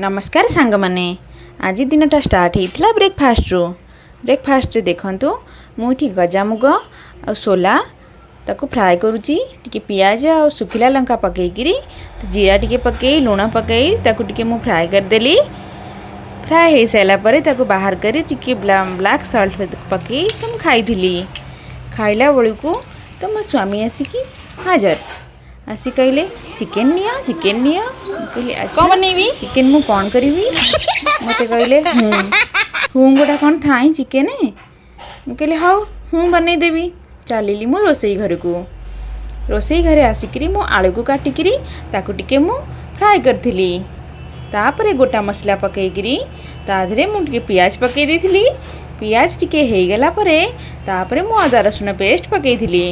ନମସ୍କାର ସାଙ୍ଗମାନେ। ଆଜି ଦିନଟା ଷ୍ଟାର୍ଟ ହେଇଥିଲା ବ୍ରେକଫାଷ୍ଟରୁ। ବ୍ରେକଫାଷ୍ଟରେ ଦେଖନ୍ତୁ, ମୁଁ ଏଠି ଗଜାମୁଗ ଆଉ ସୋଲା ତାକୁ ଫ୍ରାଏ କରୁଛି। ଟିକେ ପିଆଜ ଆଉ ଶୁଖିଲା ଲଙ୍କା ପକେଇକିରି, ଜିରା ଟିକେ ପକେଇ, ଲୁଣ ପକେଇ ତାକୁ ଟିକେ ମୁଁ ଫ୍ରାଏ କରିଦେଲି। ଫ୍ରାଏ ହେଇସାରିଲା ପରେ ତାକୁ ବାହାର କରି ଟିକେ ବ୍ଲାକ୍ ସଲ୍ଟ ପକେଇ ତ ମୁଁ ଖାଇଥିଲି। ଖାଇଲା ବେଳକୁ ତ ମୋ ସ୍ୱାମୀ ଆସିକି ହାଜର। ଆସି କହିଲେ, "ଚିକେନ୍ ନିଅ, ଚିକେନ୍ ନିଅ।" ମୁଁ କହିଲି, "ଆଚ୍ଛା, କଣ ବନେଇବି? ଚିକେନ୍ ମୁଁ କ'ଣ କରିବି?" ମୋତେ କହିଲେ, "ହୁଁ ହୁଁ ଗୋଟା କ'ଣ ଥାଇ ଚିକେନ୍?" ମୁଁ କହିଲି, "ହଉ, ହୁଁ ବନେଇଦେବି।" ଚାଲିଲି ମୁଁ ରୋଷେଇ ଘରକୁ। ରୋଷେଇ ଘରେ ଆସିକିରି ମୁଁ ଆଳୁକୁ କାଟିକିରି ତାକୁ ଟିକେ ମୁଁ ଫ୍ରାଏ କରିଥିଲି। ତାପରେ ଗୋଟା ମସଲା ପକେଇକିରି ତା ଦେହରେ ମୁଁ ଟିକେ ପିଆଜ ପକେଇ ଦେଇଥିଲି। ପିଆଜ ଟିକେ ହେଇଗଲା ପରେ ତାପରେ ମୁଁ ଅଦା ରସୁଣ ପେଷ୍ଟ ପକେଇଥିଲି।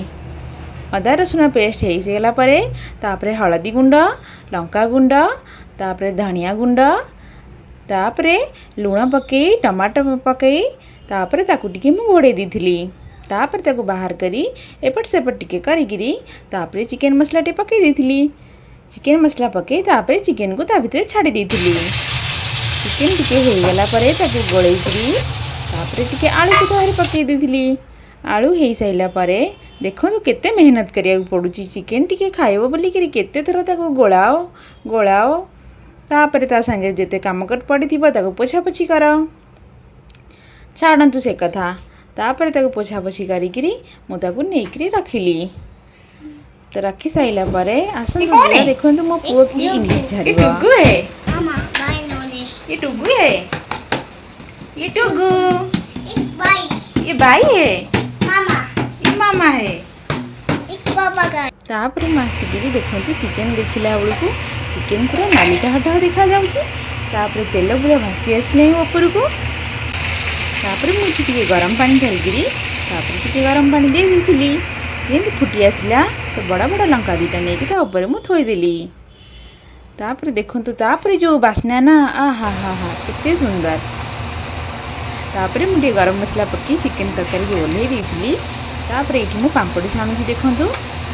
ଅଦା ରସୁଣ ପେଷ୍ଟ ହେଇସାରିଲା ପରେ ତାପରେ ହଳଦୀ ଗୁଣ୍ଡ, ଲଙ୍କା ଗୁଣ୍ଡ, ତାପରେ ଧନିଆ ଗୁଣ୍ଡ, ତାପରେ ଲୁଣ ପକେଇ, ଟମାଟୋ ପକେଇ, ତାପରେ ତାକୁ ଟିକେ ମୁଁ ଘୋଡ଼େଇ ଦେଇଥିଲି। ତାପରେ ତାକୁ ବାହାର କରି ଏପଟ ସେପଟ ଟିକେ କରିକିରି ତାପରେ ଚିକେନ୍ ମସଲା ଟିକେ ପକେଇ ଦେଇଥିଲି। ଚିକେନ୍ ମସଲା ପକେଇ ତାପରେ ଚିକେନ୍କୁ ତା ଭିତରେ ଛାଡ଼ି ଦେଇଥିଲି। ଚିକେନ୍ ଟିକେ ହେଇଗଲା ପରେ ତାକୁ ଗୋଳେଇକିରି ତାପରେ ଟିକେ ଆଳୁକୁ ତାରେ ପକେଇ ଦେଇଥିଲି। ଆଳୁ ହେଇସାରିଲା ପରେ ଦେଖନ୍ତୁ, କେତେ ମେହନତ କରିବାକୁ ପଡ଼ୁଛି ଚିକେନ୍ ଟିକେ ଖାଇବ ବୋଲିକିରି। କେତେ ଥର ତାକୁ ଗୋଳାଅ ଗୋଳାଅ, ତାପରେ ତା ସାଙ୍ଗରେ ଯେତେ କାମ କରି ପଡ଼ିଥିବ ତାକୁ ପୋଛାପୋଛି କର। ଛାଡ଼ନ୍ତୁ ସେ କଥା। ତାପରେ ତାକୁ ପୋଛାପୋଛି କରିକିରି ମୁଁ ତାକୁ ନେଇକିରି ରଖିଲି। ତ ରଖି ସାରିଲା ପରେ ଆସନ୍ତୁ କଣ? ଯିବା। ଦେଖନ୍ତୁ, ମୋ ପୁଅ କି ଇଂଲିଶ ये ଝାଡ଼ିବ। टुगु है। Mama, bye Noni. ये टुगु है, ये टुगु। एक bye. ये बाई है। Mama. ये मामा है। एक बाबा का। ତାପରେ ମୁଁ ଆସିକିରି ଦେଖନ୍ତୁ, ଚିକେନ୍ ଦେଖିଲା ବେଳକୁ ଚିକେନ୍ ପୁରା ନାଲି ଟାହ ଟାହ ଦେଖାଯାଉଛି। ତାପରେ ତେଲ ପୁରା ଭାସି ଆସିଲାଣି ଉପରକୁ। ତାପରେ ମୁଁ ଏଠି ଟିକେ ଗରମ ପାଣି ଢାଳିକିରି ତାପରେ ଟିକେ ଗରମ ପାଣି ଦେଇ ଦେଇଥିଲି। ଯେମିତି ଫୁଟି ଆସିଲା ତ ବଡ଼ ବଡ଼ ଲଙ୍କା ଦୁଇଟା ନେଇକି ତା ଉପରେ ମୁଁ ଥୋଇଦେଲି। ତାପରେ ଦେଖନ୍ତୁ, ତାପରେ ଯେଉଁ ବାସ୍ନା ନା, ଆ ହା ହା ହା, କେତେ ସୁନ୍ଦର! ତାପରେ ମୁଁ ଟିକେ ଗରମ ମସଲା ପକାଇ ଚିକେନ୍ ତରକାରୀକି ଓହ୍ଲେଇ ଦେଇଥିଲି। ତାପରେ ଏଇଠି ମୁଁ ପାମ୍ପଡ଼ ଛାଣୁଛି। ଦେଖନ୍ତୁ,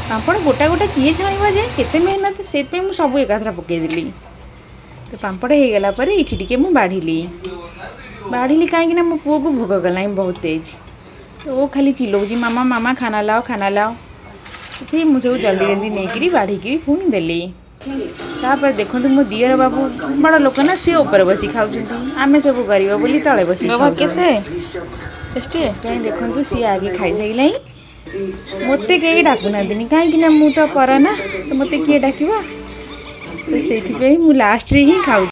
ପାମ୍ପଡ଼ ଗୋଟା ଗୋଟା କିଏ ଛାଣିବ ଯେ, କେତେ ମେହନତ! ସେଇଥିପାଇଁ ମୁଁ ସବୁ ଏକାଥର ପକାଇଦେଲି। ତ ପାମ୍ପଡ଼ ହେଇଗଲା ପରେ ଏଇଠି ଟିକେ ମୁଁ ବାଢ଼ିଲି। ବାଢ଼ିଲି କାହିଁକିନା ମୋ ପୁଅକୁ ଭୋକ କଲାଣି ବହୁତ ତେଜ। ତ ଓ ଖାଲି ଚିଲଉଛି, "ମାମା, ମାମା, ଖାନା ଲାଅ, ଖାନା ଲାଅ।" ସେଥିପାଇଁ ମୁଁ ସବୁ ଜଲ୍ଦି ଜଲ୍ଦି ନେଇକିରି ବାଢ଼ିକିରି ପୁଣି ଦେଲି। ତାପରେ ଦେଖନ୍ତୁ, ମୋ ଦିଅର ବାବୁ ବଡ଼ ଲୋକ ନା, ସିଏ ଉପରେ ବସି ଖାଉଛନ୍ତି। ଆମେ ସବୁ ଗରିବ ବୋଲି ତଳେ ବସି बाबा, ଖାଉଛୁ। कैसे टेस्टी है? କାହିଁ ଦେଖନ୍ତୁ, ସିଏ ଆଗେ ଖାଇସାରିଲାଣି। ମୋତେ କେହି ଡାକୁନାହାନ୍ତିନି, କାହିଁକି ନା ମୁଁ ତ ପର ନା, ତ ମୋତେ କିଏ ଡାକିବ? ତ ସେଇଥିପାଇଁ ମୁଁ ଲାଷ୍ଟରେ ହିଁ ଖାଉଛି।